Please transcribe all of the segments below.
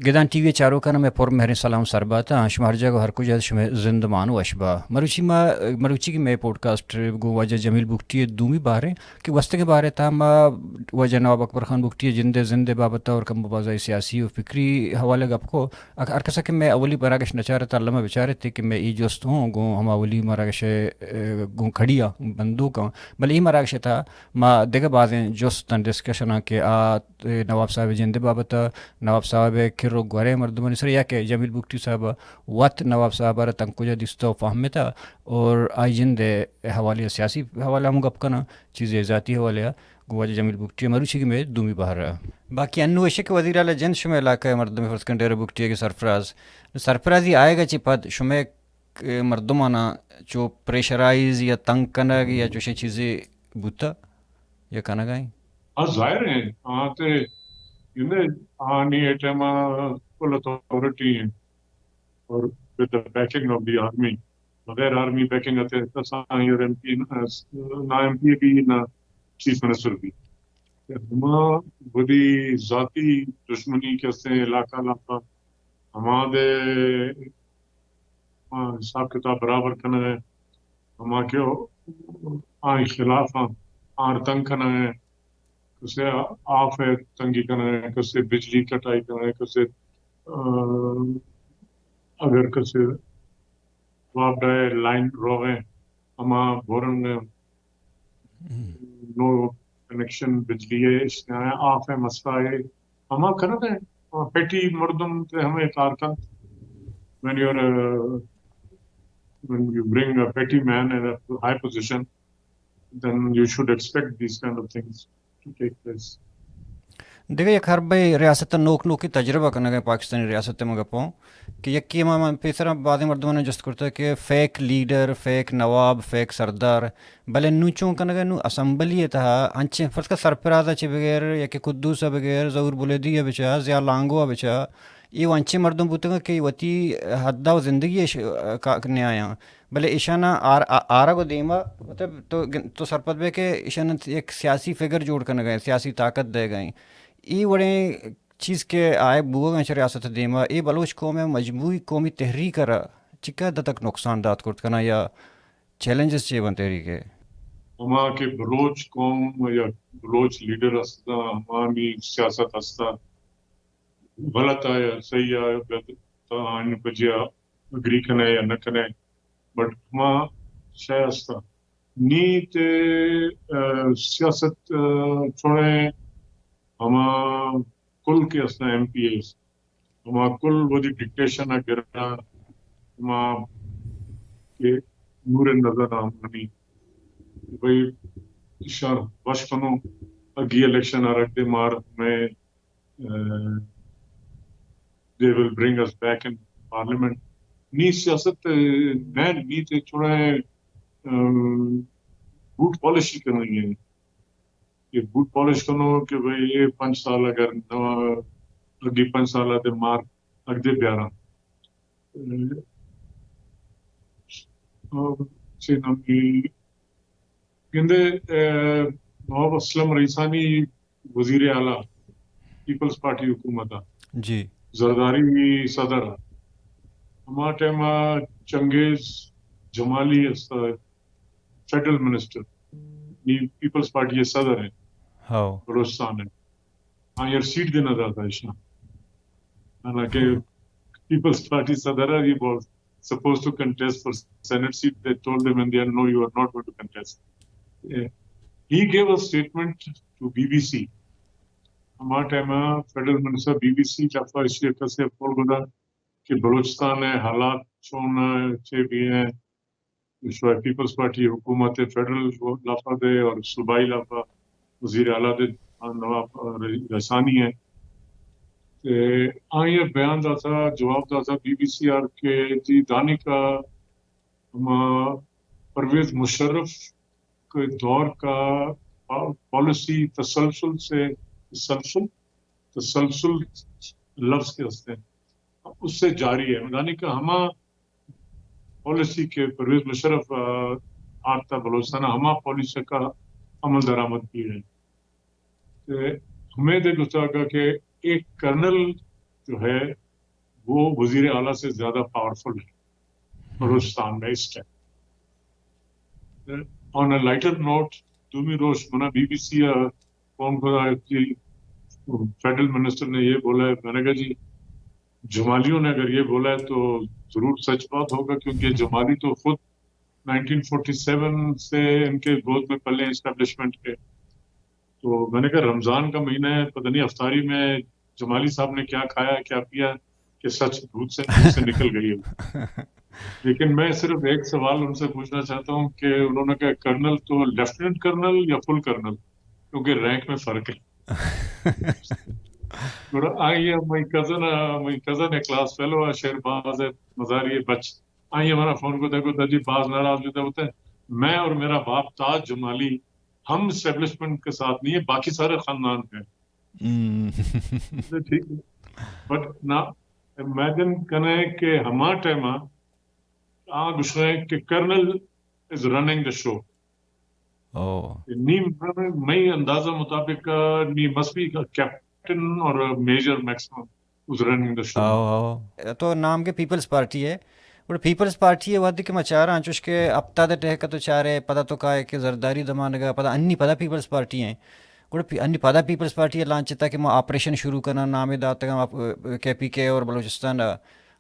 گدان T V ءِ چاروکاں مئے پر مہریں سلام سر بات اَنت۔ شما ہر جاگہ ءُ ہر کجا شمئے زندمان وش با۔ مروچی ما، مروچی کہ مئے پوڈکاسٹ گوں واجہ جمیل بگٹی ءِ دومی بہر اِنت کہ گوستگیں بہر ءِ تہا ما واجہ نواب اکبر خان بگٹی ءِ جند ءِ، زند ءِ بابت ءَ اور کم و بازائی سیاسی ءُ فکری حوالہ ءَ گپ کو۔ اگر ہر کسا کہ مئے اولی مراگش نہ چارت، الما بچارت کہ مئے اے جست ہوں گوں ہما اولی مراگش ءِ، اے، گوں کڑی ءَ بندوک اَنت۔ بلے اے مراگش ءِ تہا ما دگہ بازیں جست اَنت، ڈسکشن اَنت کہ آ، اے، نواب صاحب ءِ جند ءِ بابت ءَ، نواب صاحب ءِ کر ءُ گور ءِ مردمانی سر ءَ یا کہ جمیل بگٹی صاحب ءَ وت نواب صاحب ءَ را تنکجا دیستہ ءُ فہمتہ اور آئی جند ءِ حوالہ ءَ، سیاسی حوالہ ءَ ہم گپ کناں، چیزے ذاتی حوالہ ءَ۔ گوں واجہ جمیل بگٹی ءِ مروچی کہ مئے دومی بہر اِنت۔ باقی انوں ایش کہ وزیر اعلیٰ جند شمئے علاقہ ءِ مردم، فرض کن ڈیرہ بگٹی ءِ کہ سرفراز، سرفرازی آیگ ءَ چہ پد شمئے، اے، مردماناں چو پریشرائز یا تنگ کنگ یا چوشیں چیزے بوتہ یا کنگ ءَ اِنت؟ ہاں، ظاہر ہے، آ تے گندے، آنی اے ٹائم فل اتھارٹی ہیں اور with the backing of the army، بغیر آرمی بیکنگ ءَ تے کسا آئی ءَ را ایم پی، نہ ایم پی اے بی، نہ چیف منسٹر بی۔ ہما وتی ذاتی دشمنی کہ استیں علاقہ علاقہ، ہما دے، آ، حساب کتاب برابر کنگ ءَ، ہما کہ آئی خلاف آں، آر تنگ کنگ ءَ، کسے آف ءِ تنگی کنگ ءَ، کسے بجلی کٹائی کنگ ءَ، کسے، آ، اگر کسے واب ڈائے لائن روغ ءَ، ہما بورنگ ءَ، نو کنیکشن بجلی ءِ، اشیا ءِ، آف ءِ مسئلہ ءَ، ہما کنگ ءَ، پیٹی مردم تے ہمے کار کنت۔ When you are, uh, when you bring a petty man in a high position, then you should expect these kind of things to take place. دگہ یک حربے ریاست ءَ نوک نوکی تجربہ کنگ ءَ پاکستانی ریاست ءِ، من گپ ءَ اوں کہ یکے ہما، من پیسرا بازیں مردماں جست کرتگ کہ فیک لیڈر، فیک نواب، فیک سردار، بلے نوں چون کنگ ءَ، نوں اسمبلی ءِ تہا انچیں، فرض کن سرفراز ءَ چہ بغیر، یا کہ قدوس ءَ بغیر، ظہور بلیدی ءَ بچار، ضیاء لانگو ءَ بچار، اے انچیں مردم بوتگ کہ وتی حد ءَ زندگی ءَ ش-، کا-، نیایاں۔ بلے ایشاناں آر-، آ-، آرگ ءُ دیما، مطلب، تو گن-، تو سرپد بئے کہ ایشاناں یک سیاسی فگر جوڑ کنگ ءَ، سیاسی طاقت دئیگ ءَ۔ اے وڑیں چیز کہ آئے بوگ ءَ چہ ریاست ءِ دیما، اے بلوچ قوم ءِ مجموعی قومی تحریک ءَ را چکا حد تک نقصان دات کرت کناں یا چیلنجز چے بنت تحریک ءِ؟ ہما کہ بلوچ قوم یا بلوچ لیڈر است، ہمانی سیاست است، غلط ءَ یا صحیح ءَ، آنی پجیا اگری کنئے یا نہ کنئے، بٹ ہما شے است۔ نی تے، آ، سیاست، آ، چوڑیں ہما کل کہ است ایم پی ایز، ہما کل وتی ڈکٹیشن ءَ گرنا، ہما کہ نور نظر آمانی، بھئی، ایشاں وش کنو، اگی الیکشن ءَ رکھ دے مار ہمیں، آ، they will bring us back in parliament. نی سیاست، آ، نہ، نی تے چوڑا، آ، بوٹ پالیشی کرنی ہے۔ یہ بوٹ پالش کنو کہ بھئی، یہ پنچ سال اگر نہ، اگی پنچ سال آتے مار اگ دے بیارا۔ آ، آ، چی نام، گندے، آ، نواب اسلم رئیسانی وزیر اعلیٰ، پیپلز پارٹی حکومت ءَ۔ جی۔ زرداری صدر۔ ہما ٹائم ءَ چنگیز جمالی است، فیڈرل منسٹر، نی پیپلز پارٹی ءِ صدر ہیں، ہاؤ۔ بلوچستان ءِ۔ آئی ءَ سیٹ دینا داتا ایشاں۔ حالانکہ پیپلز پارٹی صدر ہے، he was supposed to contest for Senate seat. They told him in the end, "No, you are not going to contest." Eh, he gave a statement to B B C. ہما time ءَ federal minister B B C لافا ایشی ءَ کسے پول گدا کہ بلوچستان ءِ حالات چون ءَ چے بی ہیں، شوئے پیپلز پارٹی حکومت ءِ فیڈرل لافا دے اور صوبائی لافا وزیر اعلیٰ دے نواب رئیسانی ہیں۔ تے آئی ءَ بیان داتا، جواب داتا بی بی سی آر کہ جی دانی کا ہما پرویز مشرف کے دور کا پا-، پالیسی تسلسل سے، تسلسل، تسلسل لفظ کے ہستے ہیں، اس سے جاری ہے۔ یعنی کہ ہما پالیسی کہ پرویز مشرف، آ، آرتا بلوچستان، ہما پالیسی کا عمل درآمد کی ہے۔ تے ہمیں دے گتا کہ ایک کرنل جو ہے، وہ وزیر اعلیٰ سے زیادہ پاورفل ہے بلوچستان میں اس ٹائم۔ آن اے لائٹر نوٹ، دومی روچ منا بی بی سی ءَ فون کرا کہ فیڈرل منسٹر نے یہ بولا ہے۔ میں نے کہا، جی، جمالیوں نے اگر یہ بولا ہے تو ضرور سچ بات ہوگا، کیونکہ جمالی تو خود نائنٹین فورٹی سیون سے ان کے گود میں پلے ہیں اسٹیبلشمنٹ کے۔ تو میں نے کہا، رمضان کا مہینہ ہے، پتہ نہیں افطاری میں جمالی صاحب نے کیا کھایا، کیا پیا، کہ سچ دودھ سے، دودھ سے نکل گئی ہے۔ لیکن میں صرف ایک سوال ان سے پوچھنا چاہتا ہوں کہ انہوں نے کہا، کرنل تو لیفٹیننٹ کرنل یا فل کرنل؟ کیونکہ رینک میں فرق ہے۔ گڑا آئی ءَ، مئی کزن ءَ، مئی کزن ءِ کلاس فیلو ءَ، شہباز ءِ مزاری ءِ بچ، آئی ءَ منا فون کو، دیکھو جی، باز ناراض بیتا ہوتا ہے، میں اور میرا باپ تاج جمالی ہم اسٹیبلشمنٹ کے ساتھ نہیں ہے، باقی سارے خاندان ہیں۔ ہم۔ ٹھیک ہے۔ بٹ نا، امیجن کنے کہ ہما ٹائم آ گوشنے کہ kernel is running the show. او۔ نی مئی اندازہ مطابق، آ، نی مسٹ بی کیپٹن اور major maximum was running the show. او، او۔ تو نام کے پیپلز پارٹی ہے، اور پیپلز پارٹی ہے، وہدی کہ مچارا انچوش کہ ہفتاد ءِ ٹہک ءَ تو چارے، پدا تو کائے کہ زرداری زمانگ ءَ، پدا انی پدا پیپلز پارٹی ہیں۔ گڑا پی-، انی پدا پیپلز پارٹی ءَ لانچ تا کہ ما آپریشن شروع کناں، نامے داتگاں، آپ-، کے پی کے اور بلوچستان ءَ۔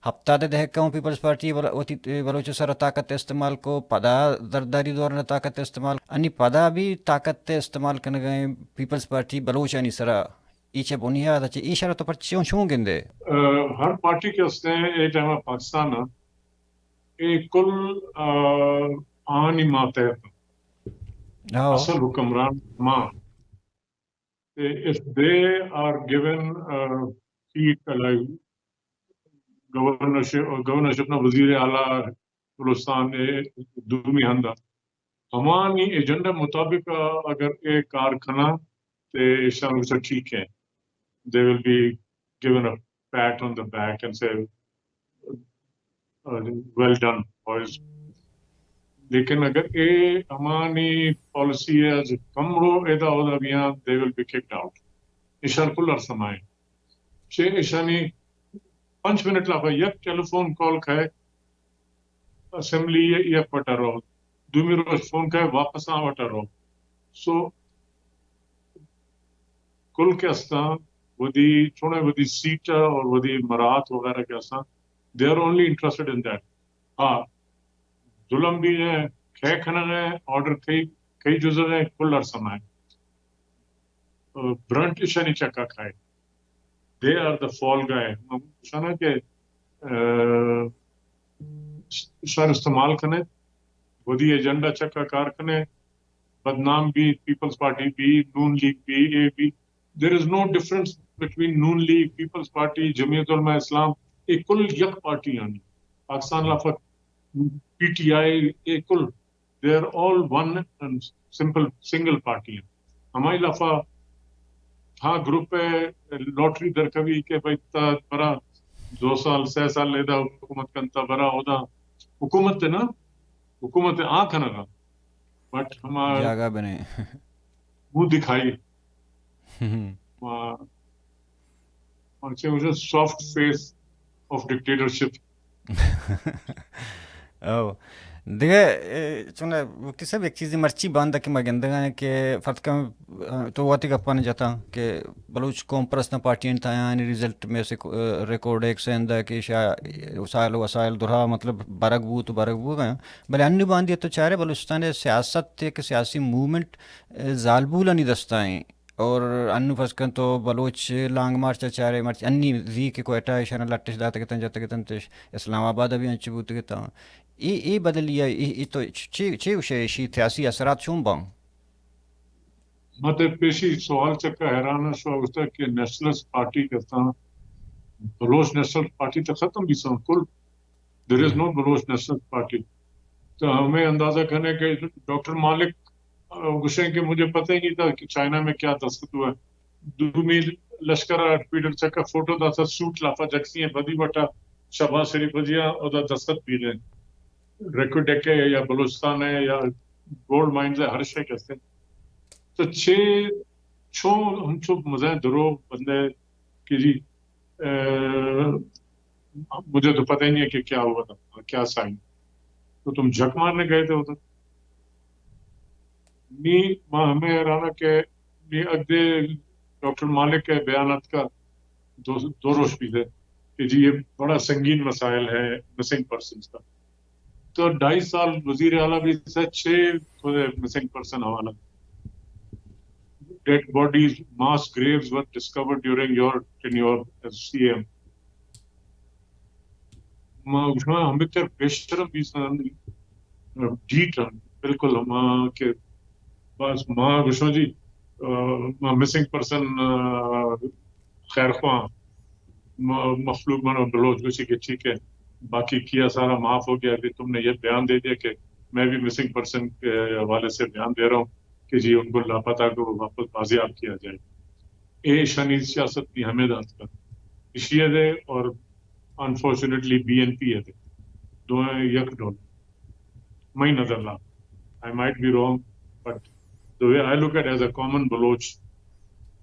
ہفتاد ءِ دہک ءَ پیپلز پارٹی بل-، وتی بلوچ ءِ سر ءَ طاقت استعمال کو، پدا زرداری دور ءَ طاقت استعمال، انی پدا بھی طاقت استعمال کنگ ءَ پیپلز پارٹی بلوچانی سر ءَ۔ ای چہ بنیاد ءَ چہ ای شر تو پر چون، چون گندے؟ آ، ہر پارٹی کہ ہستے ہیں، اے ٹائم پاکستان ءَ، اے کل، آ، آنی ماتحت۔ ہاں۔ اصل حکمران ما۔ If they are given a seat, like, governorship, governorship نا وزیر اعلیٰ بلوچستان ءِ دومی ہند ءَ، ہمانی ایجنڈا مطابق اگر اے کار کھنا، تے ایشاں گوشاں ٹھیک ہے، they will be given a pat on the back and say, uh, well done, boys. لیکن اگر اے ہمانی پالیسی ہے، اج کمڑو ایدا اودا بیاں، they will be kicked out. ایشان کل ار سمائیں۔ چے ایشانی پنچ منٹ لافا یک ٹیلیفون کال کھائے، اسمبلی یک وٹا رو، دومی روز فون کھائے، واپس آ وٹا رو۔ سو، کل کہ استاں، ودی چونے ودی سیٹ اور ودی مراعات وغیرہ کہ استاں، they are only interested in that. ہاں، ظلم بھی ہے، کھے کھنگ ہے، آرڈر کئی، کئی جزگ ہے، کل ار سمائے۔ برنٹ ایشانی چکا کھائے۔ They are the fall guy. ہم گوشانا کہ، آ، شر استعمال کنے، ودی ایجنڈا چکا کار کنے، بدنام بھی، پیپلز پارٹی بھی، نون لیگ بھی، اے بھی۔ There is no difference between Noon league, peoples party, Jamiat Ulema Islam, اے کل یک پارٹی آنی۔ پاکستان لافا پی ٹی آئی، اے کل، they are all one and simple, single party. ہمائی لافا ہاں گروپ ءَ لوٹری درکوی کہ بھئی تا برا دو سال، سہ سال لیدا حکومت کنتا، برا اودا حکومت نا، حکومت آ کھنگا، بٹ ہما جاگہ بنے۔ منہ دکھائی۔ ہم۔ ما، ما چے مجھے سافٹ فیس آف ڈکٹیٹرشپ۔ او۔ دگہ، اے، چون وقتی صاحب، یک چیزے مرچی باندا کہ ما گندگا ہیں کہ فرد کم، اے، تو وتی گپانی جتا کہ بلوچ قوم پرستاں پارٹیانی تہا آیانی رزلٹ میں سے کو-، اے، ریکارڈ ایک سیندا کہ شا-، وسائل، وسائل درا مطلب برگ بوت، برگ بوت گیا۔ بلے انی باندی تو چارے بلوچستان سیاست یک سیاسی موومنٹ، اے، زالبولانی دستا ہیں۔ اور انو فرض کن تو بلوچ لانگ مارچ ءَ چارے، مرچی انی زی کہ کوئٹہ ءَ ایشاں لٹ اش داتگ اتنت، جتگ اتنت، اسلام آباد ءَ بھی انچو بوتگ اتاں۔ اے، اے بدلی ءَ، اے، اے تو چ-، چے، چے گوشے، ایشی سیاسی اثرات چون باں؟ ما تئی پیشی سوال چکا حیران آں، شما گوشتگ کہ نیشنلسٹ پارٹی کہ استاں، بلوچ نیشنل پارٹی تو ختم بیثاں کل۔ There is no Baloch national party. تو ہمے اندازہ کنے کہ ڈاکٹر مالک، آ، گوشیں کہ مجھے پتہ ہی نہیں تھا کہ چائنا میں کیا دستخط ہوا ہے۔ دومی لشکر آ پیڈر چکا فوٹو داتا، سوٹ لافا جکسی ہیں، بدی بٹا شہباز شریف وزیر اودا دستخط بھی ہیں۔ ریکوڈک ہے یا بلوچستان ہے یا گولڈ مائنز ہے، ہر شے کہتے ہیں۔ تو چے چو ہم چو مزہ درو بندے کہ جی مجھے تو پتہ ہی نہیں ہے کہ کیا ہوا تھا، کیا سائن۔ تو تم جھک مارنے گئے تھے ادھر؟ نی، ما ہمے حیران کہ نی اگدے ڈاکٹر مالک کے بیانات کا دو، دو روز پیسے کہ جی یہ بڑا سنگین مسائل ہے مسنگ پرسنز کا۔ تو ڈھائی سال وزیر اعلیٰ بھی سے، چھ مسنگ پرسن حوالہ، dead bodies, mass graves were discovered during your tenure as C M. ما گوشاں ہمے تر پیشتر بیساں ڈیٹ ہم بالکل ہما کہ بس ما گوشاں جی، آ، ما مسنگ پرسن، آ، خیر خواہ، م-، مخلوق من بلوچ گوشی کہ ٹھیک ہے، باقی کیا سارا معاف ہو گیا کہ تم نے یہ بیان دے دیا کہ میں بھی مسنگ پرسن کے حوالے سے بیان دے رہا ہوں کہ جی ان کو لاپتہ کو واپس بازیاب کیا جائے۔ اے ایشانی سیاست نی ہمے دات کا۔ ایشی ء دے اور انفارچونیٹلی بی این پی ء دے۔ دوئیں یک ڈول۔ مئی نظر لا۔ I might be wrong, but the way I look at as a common Baloch,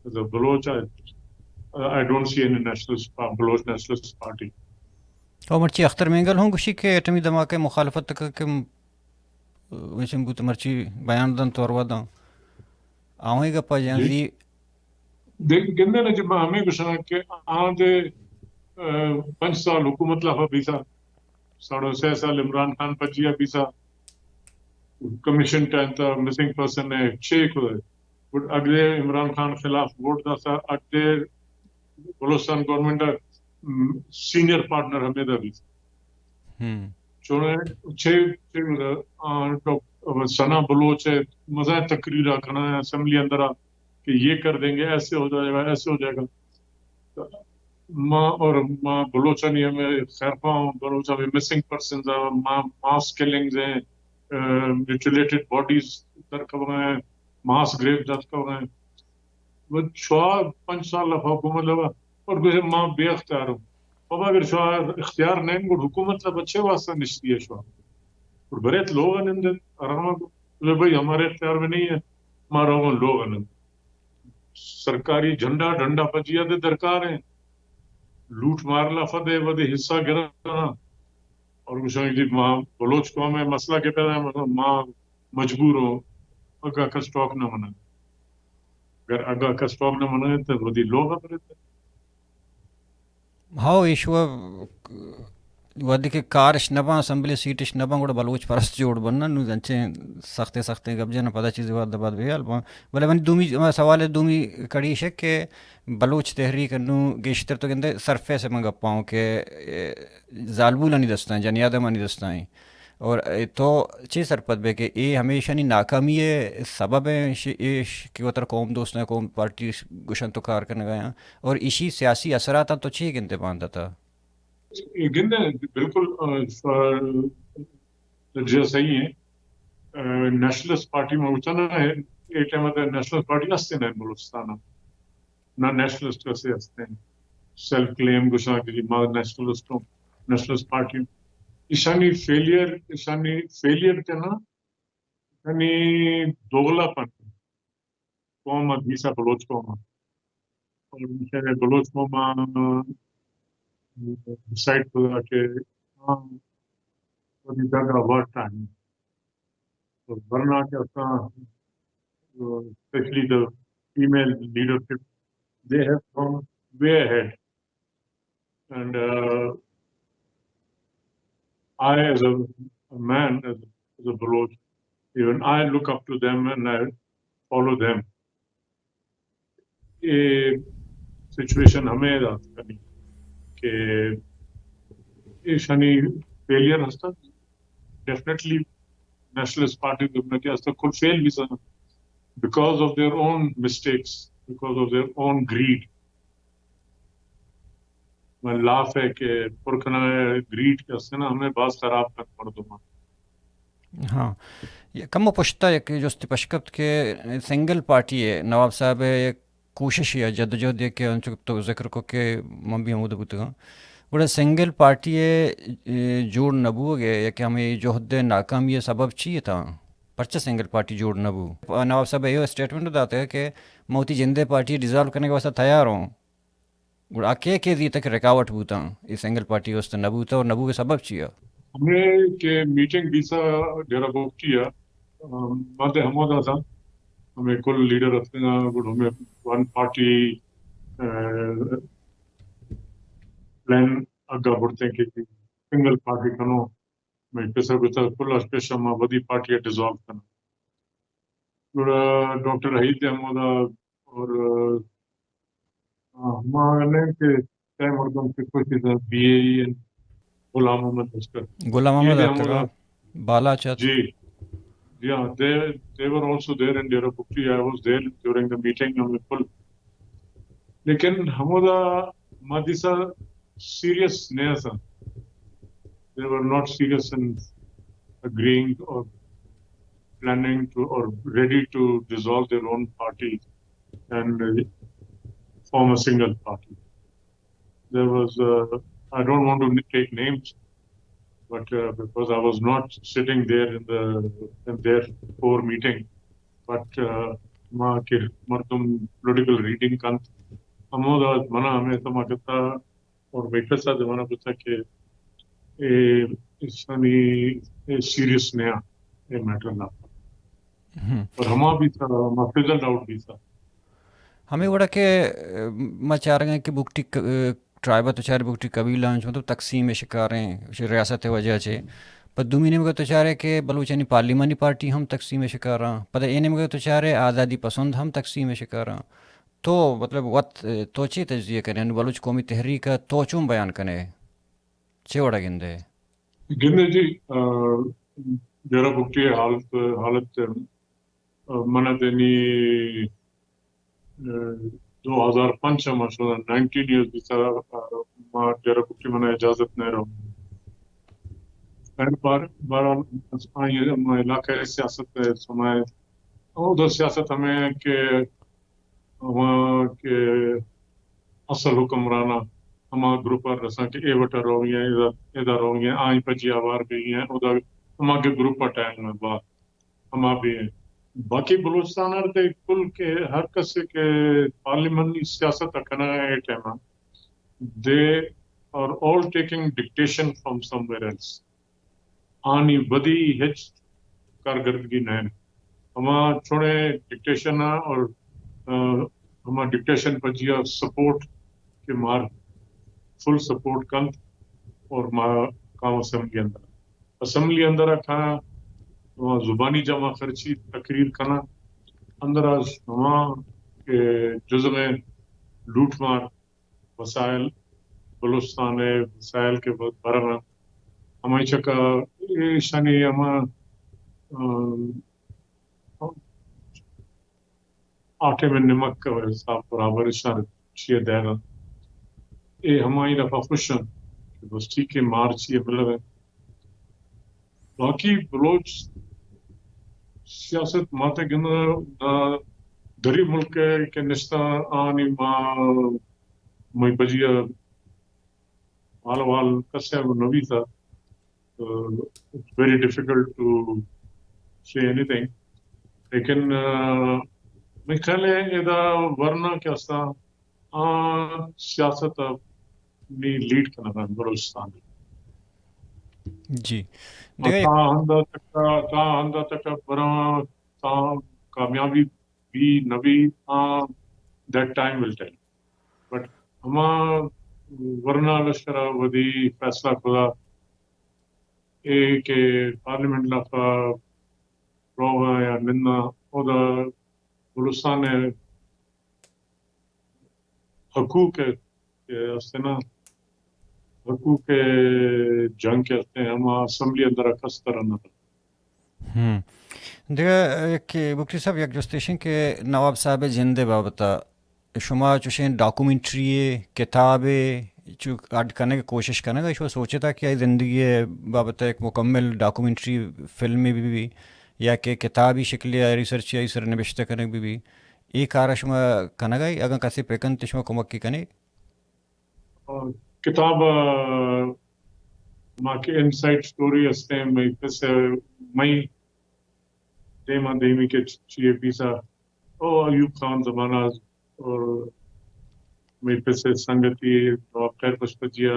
as a Baloch, I, I don't see any nationalist pa-, Baloch nationalist party. او مرچی اختر مینگل ہوں گوشی کہ ایٹمی دھماکے مخالفت تک کہ م-، ویسے بوت مرچی بیان دن تو اروا داں۔ آویں گپا جی۔ جنزی۔ دیکھ، گندے نا جی، ما ہمیں گوشنا کہ آن دے، آ، پنچ سال حکومت لافا بیسا، ساڑھو سہ سال عمران خان پجیا بیسا، کمیشن ٹائم تا مسنگ پرسن ہے، چھ کو ہے۔ بٹ اگلے عمران خان خلاف ووٹ داسا، اگلے بلوچستان گورنمنٹ، م، سینئر پارٹنر ہمیں دا بیسا۔ ہم۔ چونے چھ، چھ، آ، ڈاک-، ثنا بلوچ ہے، مزہ تقریر کنا ہے اسمبلی اندر آ کہ یہ کر دیں گے، ایسے ہو جائے گا، ایسے ہو جائے گا۔ ما اور ما بلوچانی ہمیں خیر خواہ ہوں، بلوچ ہمیں مسنگ پرسنز ہیں، ما-، ماس کلنگز ہیں، آ، میوٹیلیٹڈ باڈیز در کب ہیں، ماس گریو در کب ہیں۔ وہ شوا پنچ سال لفا حکومت لگا اور گوشے ما بے اختیار ہوں۔ بابا اگر شوا اختیار نہیں گڑ حکومت لگا چھ واسطہ نشتی ہے شوا؟ اور بریت لوگ نندے آرام کو، بھائی ہمارے اختیار میں نہیں ہے، ہمارا وہ لوگ نندے۔ سرکاری جھنڈا ڈنڈا پجیا دے درکار ہیں، لوٹ مار لافا دے ودے حصہ گرا۔ اور گوشاں جی ما بلوچ قوم ہے، مسئلہ کے پیدا ہے، مطلب ما مجبور ہوں، اگا کس ٹاک نہ منا۔ اگر اگا کس ٹاک نہ منا تو ودی لوگ برے۔ ہاؤ، ایشوا وہدے کہ کارش نہ باں، اسمبلی سیٹش نہ باں، گڑا بلوچ پرست جوڑ بنن۔ نوں انچیں سختیں سختیں گپ جناں، پدا چیزے وہد بعد بے حال باں۔ بلے منی دومی، سوال دومی کڑی اش کہ بلوچ تحریک انوں گیشتر تو گندے سرفیس ء من گپاں کہ، اے، زالبولانی دستاں، جنی آدمانی دستاں۔ اور اے تو چے سرپد بے کہ اے ہمیشانی ناکامی ء سبب ہیں، ش-، اے ش-، کہ وتر قوم دوستاں، قوم پارٹی گوشن تو کار کنگا ہیں، اور ایشی سیاسی اثرات تو چے گندے باندتا؟ گندے بالکل، آ، ف-، جی صحیح ہے۔ آ، نیشنلسٹ پارٹی میں ہوتا نا ہے، اے ٹائم ء نیشنلسٹ پارٹی ہستے نا بلوچستان ء۔ نہ نیشنلسٹ کسے ہستیں، سیلف کلیم گوشاں کہ جی ما نیشنلسٹ ہوں، نیشنلسٹ پارٹی ہوں۔ ایشانی فیلئر، ایشانی فیلئر کنا، ایشانی دوغلا پن قوم ء دیسا بلوچ قوم ء۔ اور ایشانی بلوچ قوم ء ڈیسائیڈ کتا کہ ہاں، ودی جگہ ورٹ ٹائم۔ تو ورنہ کہ اساں، uh, especially the female leadership, they have gone way ahead. And, uh, I, as a, a man, as, as a Baloch, even I look up to them and I follow them. A situation ہمیں دات کنی کہ ایشانی فیلئر ہستا، definitely nationalist party government ہستا کل فیل بھی سنا، because of their own mistakes, because of their own greed. من لاف ہے کہ پر کھنا گریڈ کہ ہستے نا ہمیں باز خراب کن مردم۔ ہاں، کمو پشتا یک جستے پش کپت کہ سنگل پارٹی ء نواب صاحب ء یک کوشش یا جدوجہد یا کہ انچو تو ذکر کو کہ من بھی ہمود بوتگاں، گڑا سنگل پارٹی ء، اے، جوڑ نہ بوگ ء یا کہ ہمیں جہد ء ناکامی ء سبب چی اتاں؟ پرچہ سنگل پارٹی جوڑ نہ بو؟ نواب صاحب ء ایو اسٹیٹمنٹ داتگ کہ من وتی جندے پارٹی ڈیزالو کنگ ء واسطہ تیار ہوں۔ گڑا آ کئے کئے زیتہ کہ رکاوٹ بوتاں، اے سنگل پارٹی واستہ نہ بوتہ اور نہ بوگ ءِ سبب چی ءَ؟ ہمے کہ میٹنگ بیسا ڈیرہ بگٹی ءَ، ام، ما دے ہمودا اتاں، ہمے کل لیڈر اتکگاں، گڑا ہمے ون پارٹی، ا، پلان اگا بڑتیں کہ سنگل پارٹی کنوں، مئے پیسر گوشتہ کل اش پیش ما ودی پارٹی ءَ ڈیزالو کناں۔ گڑا ڈاکٹر حید احمد اور، آ، ہما نے کہ کئے مردم کہ کچھ بی اے ای، غلام محمد لشکر۔ غلام محمد یہ اتکا، ہمارا بالاچ ات۔ جی، جی ہاں، they, they were also there in Dera Bukti. I was there during the meeting. ہمے کل، لیکن ہمودا ما دیسا سیریس نہ اتاں۔ They were not serious in agreeing or planning to or ready to dissolve their own party and, uh, form a single party. There was, uh, I don't want to take names, but, uh, because I was not sitting there in the, in their core meeting, but, uh, ما کہ مردم political reading کنت، ہمودا منا ہمے سما کتا اور مئے پیسر دے منا گوشتہ کہ اے ایشانی اے سیریس نیا، اے میٹر نہ۔ ہم۔ اور ہما بیسا، ما فزلڈ آؤٹ بیسا۔ ہمے وڑا کہ، ا، ما چارگاں کہ بگٹی ک-، ا، ٹرائب ءَ تو چارے بگٹی قبیلہ انچ مطلب تقسیم ءِ شکاریں، ریاست ءِ وجہ چہ۔ پہ دومی نیمگ ءَ تو چارے کہ بلوچانی پارلیمانی پارٹی ہم تقسیم ءِ شکاراں۔ پدا اے نیمگ ءَ تو چارے آزادی پسند ہم تقسیم ءِ شکاراں۔ تو مطلب وت، ا، تو چے تجزیہ کنے؟ یعنی بلوچ قومی تحریک ءَ تو چون بیان کنے؟ چے وڑا گندے؟ گندے جی، آ، ڈیرہ بگٹی ءِ حالت، حالت، آ، من ءَ دنی، آ، دو ہزار پنچ ءَ ما شداں، نائنٹین ایئرز بیتا، آ، ما ڈیرہ بگٹی من ءَ اجازت نہ رو۔ خیر بار-، بہرحال، آئی ما علاقہ ءِ سیاست ءَ سمائے، او دو سیاست ہمیں کہ ہما کہ اصل حکمراناں ہما گروپ ءَ رساں کہ اے وٹ ءَ روگی ایں، ادا، ادا روگی ایں، آئی پجی آوار بیگی ایں، ادا ہما کہ گروپ ءَ ٹائم ءَ با ہما بھی ایں۔ باقی بلوچستان ءَ تے کل کہ ہر کسے کہ پارلیمانی سیاست ءَ کنگ ءَ اے ٹائم ءَ، they are all taking dictation from somewhere else. آنی ودی ہچ کارکردگی نہ انت۔ ہما چوڑے ڈکٹیشن ءَ اور، آ، ہما ڈکٹیشن پجیا سپورٹ کہ مار فل سپورٹ کنت اور ما کام اسمبلی اندر۔ اسمبلی اندر ءَ کھانا زبانی جمع خرچی تقریر کنا اندر ءَ ہما کہ جزم لوٹ مار وسائل، بلوچستان ءِ وسائل کہ ب-، برگ ءَ انت، ہمائی چکا ایشانی ہما، ام، آٹے میں نمک کا حساب برابر اشار چیئے دے گا۔ اے ہمائی رفا خوش انت کہ بس ٹھیک ہے، مار چیئے ملگ ءَ۔ باقی بلوچ سیاست ماتے گندہ دری ملک ءَ کہ نشتہ آنی ما مئی پجی ءَ حال احوال کسے ءَ نویسا، آ، it's very difficult to say anything. لیکن، آ، مئی خیال ءَ ادا ورنا کہ اساں آ سیاست ءَ نی لیڈ کنگ ءَ بلوچستان ءَ۔ جی۔ دگہ تا ہندا تک، تا ہندا تک براں، تا کامیابی بی نہ بی، آ، that time will tell. But ہما ورنا لشکر ءَ ودی فیصلہ کھدا اے کہ پارلیمنٹ لافا روغا یا ننا، اودا بلوچستان ءِ حقوق ءِ کہ است نا، حقوق ءِ جنگ کہ است، ہما اسمبلی اندر ءَ کس تر نہ۔ ہم۔ دگہ یک بگٹی صاحب، یک جستے اش انت کہ نواب صاحب ءِ جند ءِ بابت ءَ شما چوشیں ڈاکومنٹری ءِ، کتاب ءِ چو اڈ کنگ ءِ کوشش کنگ ءَ، شما سوچتا کہ آئی زندگی ءِ بابت ءَ یک مکمل ڈاکومنٹری فلمے بہ بی یا کہ کتابی شکلے ءَ ریسرچے آئی سر ءَ نبشتہ کنگ بہ بی؟ اے کار ءَ شما کنگ ءَ ئے؟ اگاں کسے پکنت شما کمک ءَ کنے؟ کتاب، آ، ما کہ انسائیڈ اسٹوری ہستیں، مئی پس، مئی دیما دیمی کہ چیئے پیسا، او ایوب خان زمانہ اور مئی پس ءِ سنگتی نواب خیر پشپجی ءَ،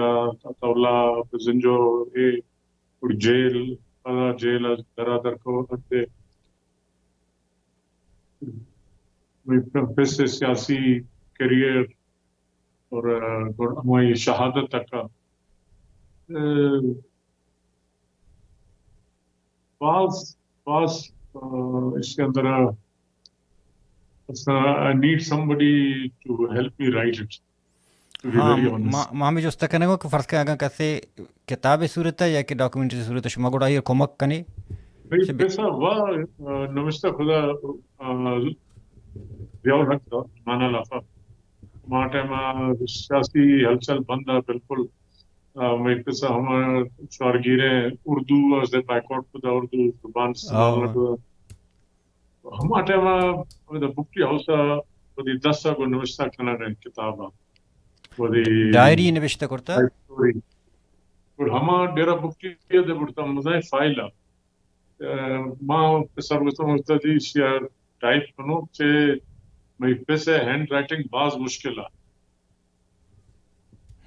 عطا اللہ بزنجو، اے اور جیل، پدا جیل ءَ درا در کو اتے۔ مئی پس ءِ سیاسی کیریئر اور، آ، اور ہمائی شہادت تک، آ، باز، باز، آ، اس کے اندر، آ، I need somebody to help me write it, to be ہاں، very honest. ما، ما ہمیں جست کنگو کہ فرض کن اگاں کسے کتاب صورت ہے یا کہ ڈاکومنٹری صورت ہے، شما گڑا یہ کمک کنے؟ بھئی، چہ بے- پیسہ وا، آ، نوشتہ خدا، آ، ضیاء الحق دا، مانا لافا۔ ما ٹائم، آ، سیاسی ہلچل بند آ بالکل۔ آ، مئی پس ءَ ہما شوارگیریں اردو ءَ بائیکاٹ کتا، اردو زبان استعمال نہ کتا۔ ہما ٹائم ءَ ہمدا بگٹی ہاؤس ءَ وتی دست ءَ گوں نوشتہ کنگ ءَ کتاب ءَ۔ وتی ڈائری نوشتہ کرتا؟ Life story. اور ہما ڈیرہ بگٹی ءَ دے برتا مزائیں فائل ءَ۔ آ، ما پسر گوشتم، استاد جی، ایشی ءَ ٹائپ کنو چہ مئی پس ءِ ہینڈ رائٹنگ باز مشکل ءَ۔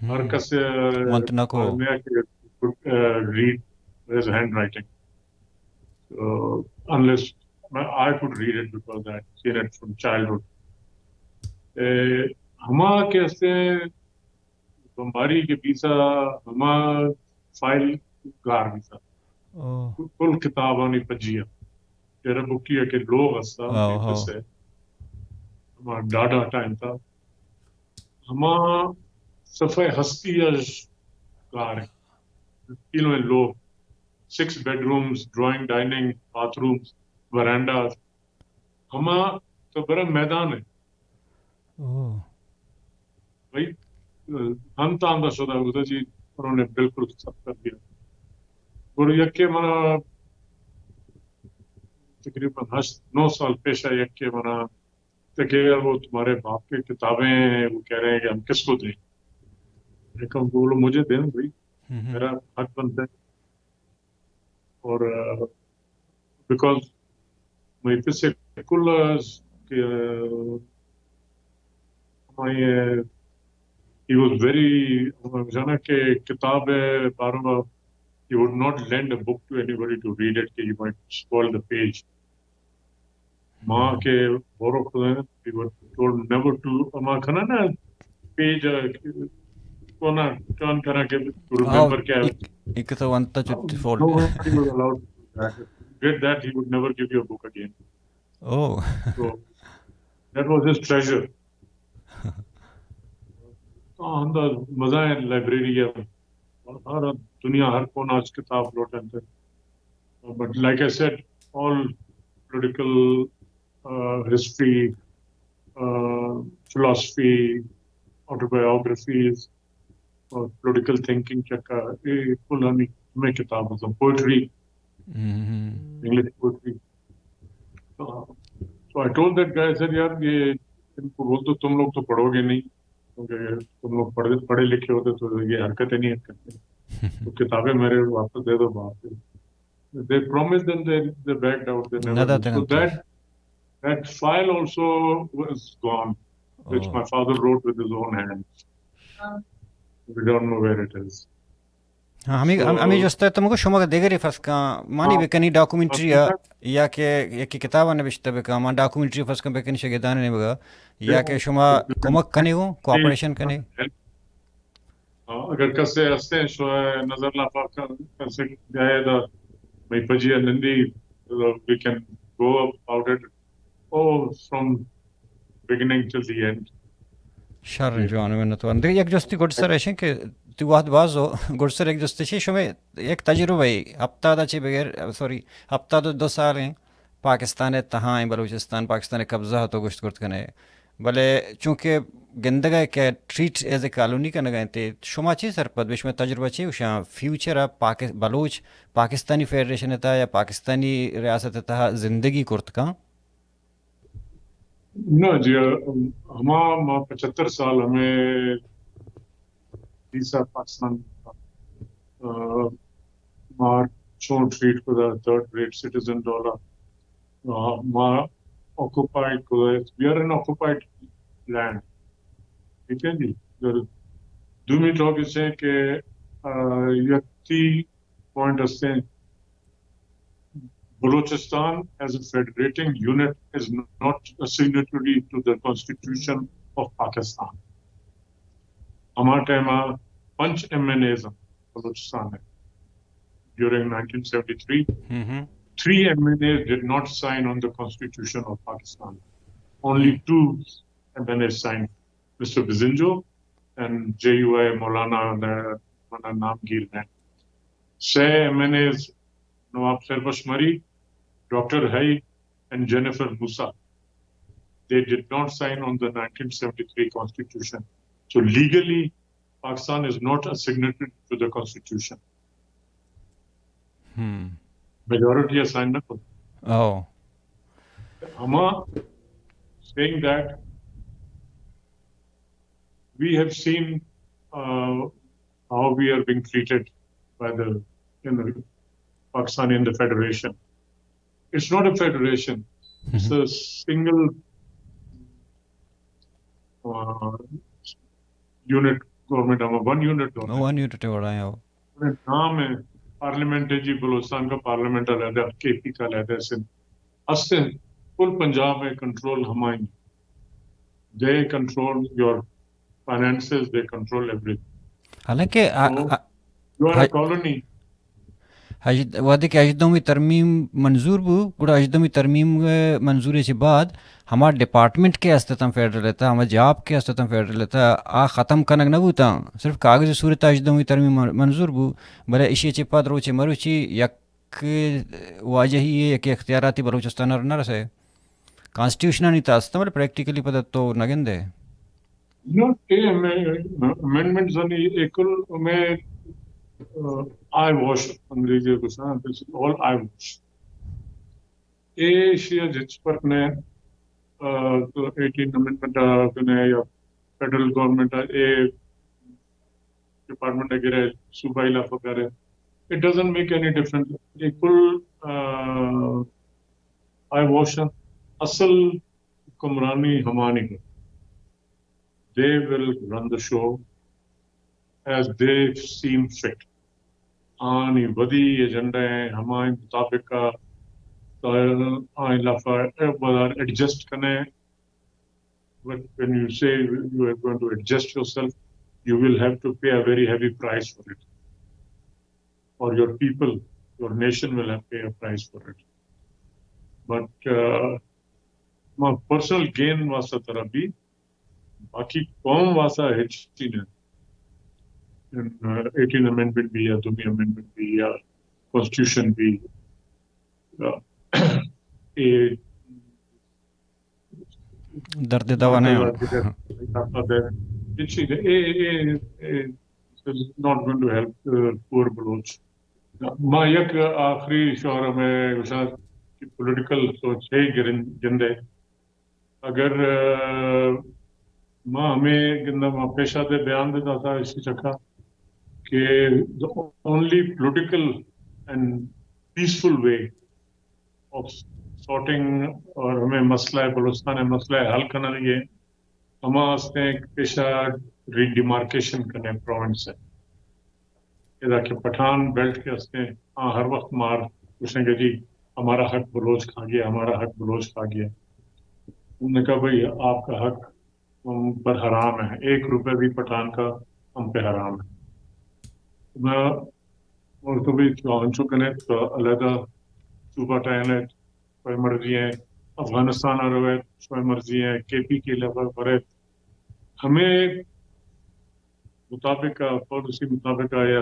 ہر کس، آ، ونت نہ کو۔ آ، نیا کہ، uh, read his hand writing. So, unless I could read it because I had seen it from childhood. اے، ہما کہ استے بمباری کہ بیسا، ہما فائل گار بیسا۔ کل کتابانی پجیا۔ ڈیرہ بگٹی ءَ کہ لوغ استا، ہما ڈاڈا ٹائم تھا۔ ہما صفحہ ہستی اش گار ہے۔ تینوں لوغ، six bedrooms, drawing, dining, bathrooms, verandahs, ہما تو برا میدان ہے۔ بھئی، ہم تاندا شدا ہوتا جی، انہوں نے بالکل سب کر دیا۔ اور یکے منا تقریباً ہشت، نو سال پیش آ یکے منا، تو کہ وہ تمہارے باپ کی کتابیں ہیں، وہ کہہ رہے ہیں کہ ہم کس کو دیں؟ میں کہا، بولو، مجھے دیں بھائی، میرا حق بنتا ہے۔ اور، آ، بیکاز مئی پس ءِ کل، آ، کہ، آ، ہمائی، آ، he was very، جانا کہ کتاب ءِ بارو ءَ he would not lend a book to anybody to read it کہ you might spoil the page. ما کہ بورو کھدے، we were told never to، ما کھنا نا پیج، آ، کونا ٹرن کرا کہ ٹو ریمبر کیا۔ ایک تو ونتا چت fold. Nobody was allowed to do that. Did that, he would never give you a book again. Oh. So, that was his treasure. تو ہمدا مزائیں لائبریری ہے۔ ہر دنیا، ہر کونا اچ کتاب لوٹنت۔ But like I said, all political, uh, history, uh, philosophy, autobiographies, اور پولیٹیکل تھنکنگ چکا، اے کل ہمیں، ہمیں کتاب، مطلب، پوئٹری، انگلش پوئٹری۔ تو I told that guy, سر یار، یہ ان کو بول دو، تم لوگ تو پڑھو گے نہیں، کیونکہ تم لوگ پڑھے، پڑھے لکھے ہوتے تو یہ حرکتیں نہیں کرتے۔ تو کتابیں میرے واپس دے دو باپ۔ They promised and they, they backed out. They never did. So that, that file also was gone, which my father wrote with his own hands. We don't know where it is. ہاں، ہمیں، ہم-، ہمیں جست ہے، تم کو شما کا دیگری فرض کا مانی بکنی ڈاکومنٹری یا کہ یک کتاب نوشتہ بکا، ما ڈاکومنٹری فرض کا بکنی شگیدان نے بگا، یا کہ شما کمک کنے ہو، کوآپریشن کنے؟ ہاں، اگر کسے ہستے شو نظر لافا کسے جائے دا، مئی پجی نندی، we can go about it. Oh, from beginning till the end. شر جوان، منتوار۔ دیگه یک جستی گڈ سر ایشیں کہ تو وقت باز ہو، گڈ سر یک جستی چی شمے یک تجربہ ہے، ہفتاد چی بغیر، سوری، ہفتاد و دو سال ہیں پاکستان تہا ہیں، بلوچستان پاکستان قبضہ تو گشت کرت کنے۔ بلے چونکہ گندگ ء کہ ٹریٹ ایز اے کالونی کنگ ء انت، شما چی سرپد بے؟ شما تجربہ چی گوشاں فیوچر ء پاک-، بلوچ پاکستانی فیڈریشن ء تہا یا پاکستانی ریاست ء تہا زندگی کرت کن؟ نہ جی، ہما ما پچھتر سال ہمیں ویزا پاکستان، آ، ما چون ٹریٹ کو دا تھرڈ ریٹ سٹیزن ڈولا، آ، ما آکوپائیڈ کو دا، we are in occupied land. ٹھیک ہے جی؟ دومی ٹاپک ہے کہ یکتی پوائنٹ ہستے ہیں، Balochistan as a federating unit is not a signatory to the Constitution of Pakistan. ہما ٹائم پنچ ایم این ایز بلوچستان ہے during nineteen seventy three. Three M N As did not sign on the Constitution of Pakistan. Only two M N As signed, Mister Bizinjo and J U I Maulana, مولانا نامگیر نے. سہ M N as, نواب سربش مری، ڈاکٹر ہئی and Jennifer Musa, they did not sign on the nineteen seventy three constitution. So legally, Pakistan is not a signatory to the constitution. Majority ءَ sign نہ کت. ہما seeing that we have seen, uh, how we are being treated by the, you know, Pakistan in the federation. It's not a federation. It's a single, uh, unit government, ہما one unit government. One unit vada ہے. نام ہے پارلیمنٹ ہے جی، بلوچستان کا پارلیمنٹ علیحدہ، کے پی کا علیحدہ، سندھ ہستے، کل پنجاب میں کنٹرول ہمائی. They control your finances, they control everything. حالانکہ آ- So, آ- you are a high- colony. ہژد- وہدے کہ ہژدہمی ترمیم منظور بو، گڑا ہژدہمی ترمیم ءِ منظوری چہ بعد ہما ڈپارٹمنٹ کہ استتاں فیڈرل ءِ تہا، ہما جاب کہ استتاں فیڈرل ءِ تہا، آ ختم کنگ نہ بوتاں، صرف کاغذی صورت ءَ ہژدہمی ترمیم من- منظور بو، بلے ایشی چہ پد روچے مروچی یک واجہی ءِ، یک اختیاراتی بلوچستان ءَ نہ رسے. کانسٹیٹیوشنانی تہا استاں، بلے پریکٹیکلی پدا تو نہ گندے. نو، اے امینڈمنٹس آنی ایکل میں آئی واش، انگریزی کو سنا، this is all eye wash. اے ایشی ءَ ہچ فرق نہ، آ، تو ایٹین امینڈمنٹ ءَ کنے یا فیڈرل گورنمنٹ ءَ اے ڈپارٹمنٹ ءَ گرے، صوبائی لافہ گرے، it doesn't make any difference. اے کل، آ، آئی واش، اصل حکمرانی ہمانی کو. They will run the show as they seem fit. آنی ودی ایجنڈا ہیں، ہمائیں مطابق آ، آئیں لافا ایڈجسٹ کنے. But when you say you are going to adjust yourself, you will have to pay a very heavy price for it. Or your people, your nation will have to pay a price for it. But, uh, ما personal gain واسطہ ترا بھی، باقی قوم واسطہ ہچ چیز نہ. ایٹین امینڈمنٹ بھی یا دومی امینڈمنٹ بھی یا کانسٹیٹیوشن بھی، آ، اے درد دوا نہ. اے چیز اے، اے، اے، is not going to help, uh, poor Baloch. ما یک آخری شعر میں گوشاں کہ پولیٹیکل سوچ ہے گرن-، گندے. اگر، آ، ما ہمیں گندہ ما پیشہ دے بیان دے داتا اسی چکا کہ the only political and peaceful way of sorting اور ہمیں مسئلہ ہے، بلوچستان ہے مسئلہ ہے حل کرنا نہیں ہے، ہما ہستے ہیں کہ پیشہ ری ڈیمارکیشن کرنے پروونس ہے. ادا کہ پٹھان بیلٹ کے ہستے ہیں، ہاں، ہر وقت مار گوشیں کہ جی ہمارا حق بلوچ کھا گیا، ہمارا حق بلوچ کھا گیا. ہم نے کہا بھائی آپ کا حق ہم پر حرام ہے، ایک روپے بھی پٹھان کا ہم پہ حرام ہے. میں اور تو بھی چو ہنچو کنے تو علیحدہ صوبہ ٹائن ہے، شوئے مرضی ہیں، افغانستان آ رویت، شوئے مرضی ہیں، کے پی کے لیول پر ہے. ہمیں مطابق، پالیسی مطابق یا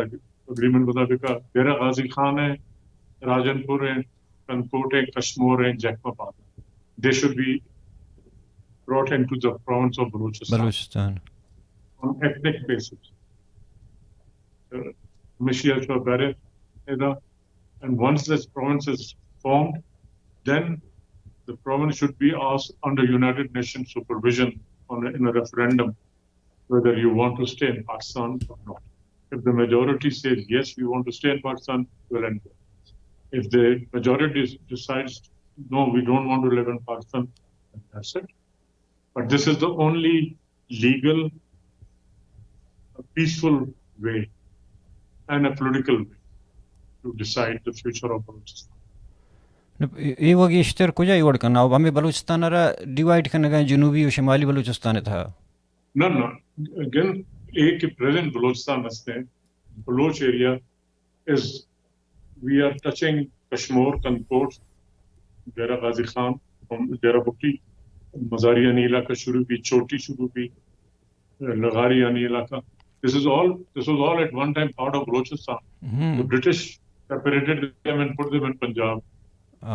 اگریمنٹ مطابق ڈیرہ غازی خان ہے، راجن پور ہیں، کنکوٹ ہیں، کشمور ہیں، جیکب آباد ہیں. They should be brought into the province of Balochistan. Balochistan. On ethnic basis. ہمیشہ چو بارے ادا. And once this province is formed, then the province should be asked under United Nations supervision on a, in a referendum whether you want to stay in Pakistan or not. If the majority says, "Yes, we want to stay in Pakistan," we'll end there. If the majority decides, "No, we don't want to live in Pakistan," then that's it. But this is the only legal a peaceful way and a political way to decide the future of Balochistan. نو، اے، اے وگیشتر کجا وڑ کن؟ او ہمیں بلوچستان را ڈیوائیڈ کنگا جنوبی و شمالی بلوچستان تھا؟ نہ، نہ، اگین، اے کہ پریزنٹ بلوچستان ہستے، Baloch area is, we are touching Kashmore, Kandhkot, Dera Ghazi Khan, Dera Bugti, مزاریانی علاقہ شروع بھی، چوٹی شروع بھی، لغاریانی علاقہ. This is all, this was all at one time part of Balochistan. The British separated them and put them in Punjab.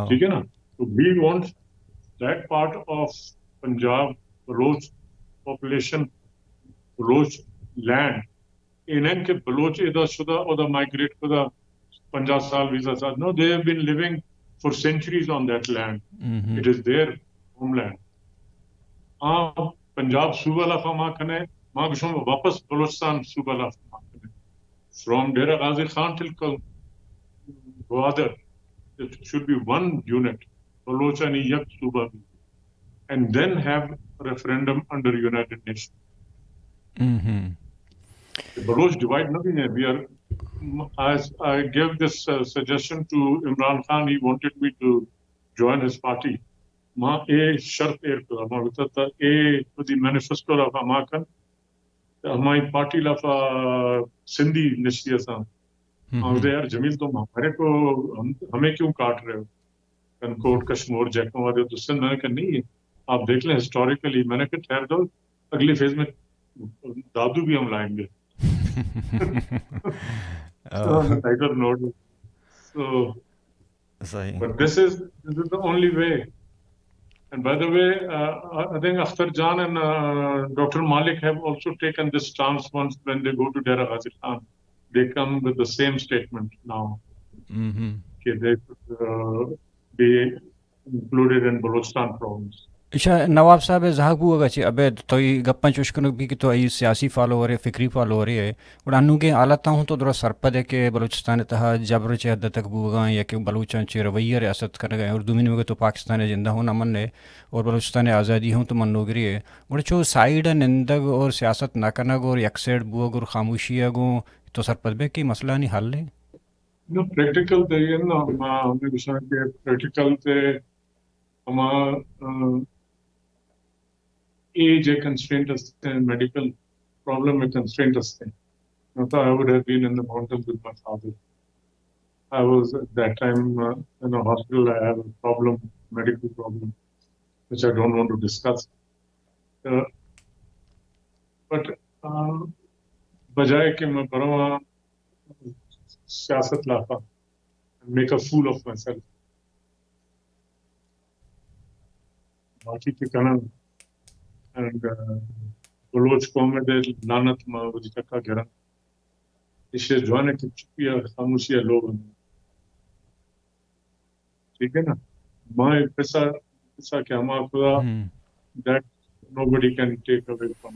ٹھیک ہے نا؟ So we want that part of Punjab, Baloch population, Baloch land. اے نہ کہ بلوچ ادا شدا، ادا مائگریٹ کدا، پنجاہ سال، بیست سال. No, they have been living for centuries on that land. It is their homeland. آ پنجاب صوبہ لافا ما کنے، ما گشم واپس بلوچستان صوبہ لافا ما کنے. From Dera Ghazi Khan till Gwadar, it should be one unit. بلوچانی یک صوبہ بھی. And then have referendum under United Nations. The Baloch divide نہ بھی ہے. We are, I, I gave this, uh, suggestion to Imran Khan. He wanted me to join his party. ما اے شرط ایر کتا، ما گوتا تا اے ودی مینیفیسٹو لافا ما کن، تا ہمائی پارٹی لافا سندھی نشتی اساں. ما گوتا یار جمیل، تم ہمارے کو، ہم، ہمیں کیوں کاٹ رہے ہو؟ کنکوٹ، کشمور، جیکم وادی تو سندھ میں کہ نہیں ہے. آپ دیکھ لیں ہسٹوریکلی. میں نے کہا ٹھہر جاؤ، اگلی فیز میں دادو بھی ہم لائیں گے. So, I don't know. So, صحیح. But this is, this is the only way. And by the way, uh, I think Akhtar Jan and, uh, Doctor Malik have also taken this stance once when they go to Dera Ghazi Khan. They come with the same statement now. کہ they should, uh, be included in Balochistan province. اچھا، نواب صاحب، زہگ بوگا چی ابید تو ای گپاں چوش کنگ بھی کہ تو ای سیاسی فالوور ہے، فکری فالوور ہے، گڑا انوگیں حالتاں ہوں تو درا سرپد ہے کہ بلوچستان تہا جبر چہ حد تک بوگا یا کہ بلوچاں چہ رویہ ریاست کنگا ہے، اور دومی نیمگا تو پاکستان جندہ ہوں نہ من ہے اور بلوچستان آزادی ہوں تو من نوگری ہے. گڑا چو سائیڈ نندگ اور سیاست نہ کنگ اور یک سائیڈ بوگ اور خاموشی گوں تو سرپد بے کہ مسئلہ نی حل ہے؟ نو، پریکٹیکل تے یہ نا، ما ہمیں گشاں کہ پریکٹیکل تے ہما، آ، ایج ء کنسٹرینٹ است، میڈیکل پرابلم ء کنسٹرینٹ است. Not that I would have been in the mountains with my father. I was at that time, uh, in a hospital. I have a problem, medical problem, which I don't want to discuss. Uh, but, uh, بجائے کہ میں برواں سیاست لافا، make a fool of myself. باقی کہ کنن، and, uh, Baloch قوم ء دے لعنت ما وتی چکا گرن. ایشی جوان ء کہ چپی ء خاموشی ء لوگ انت. ٹھیک ہے نا؟ ما ایک پیسہ، پیسہ کہ ہما خدا، that nobody can take away from,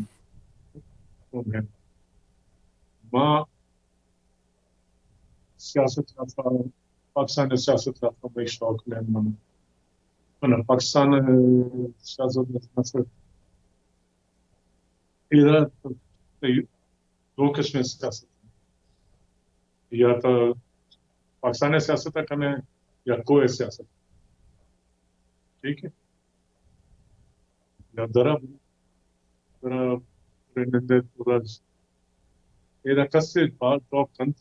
from him. ما سیاست لافا، پاکستان سیاست لافا بھئی شوق لین من. من پاکستان سیاست لافا ایرا دو قسم سیاست، یا تو پاکستان سیاست کنے یا کوئی سیاست. ٹھیک ہے؟ یا درب، درب، رنڈے پورا ایرا کسے بال ٹاک کنت.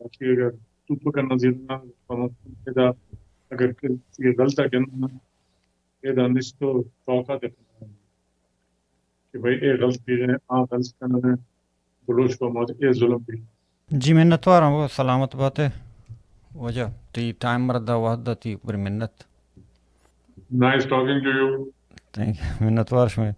باقی اگر تو پکا نظیر نہ، ادا اگر کسی غلطہ کننا، ادا نشتو ٹاکا دکھنا کہ بھئی اے غلط بھی ہے، آ غلط کرنا ہے، بلوچ کو موت اے ظلم بھی. جی، منتوار ہوں، سلامت باتے. وجہ تی ٹائم مردا وحد تی بری منت. Nice talking to you. Thank you, منتوار شمے.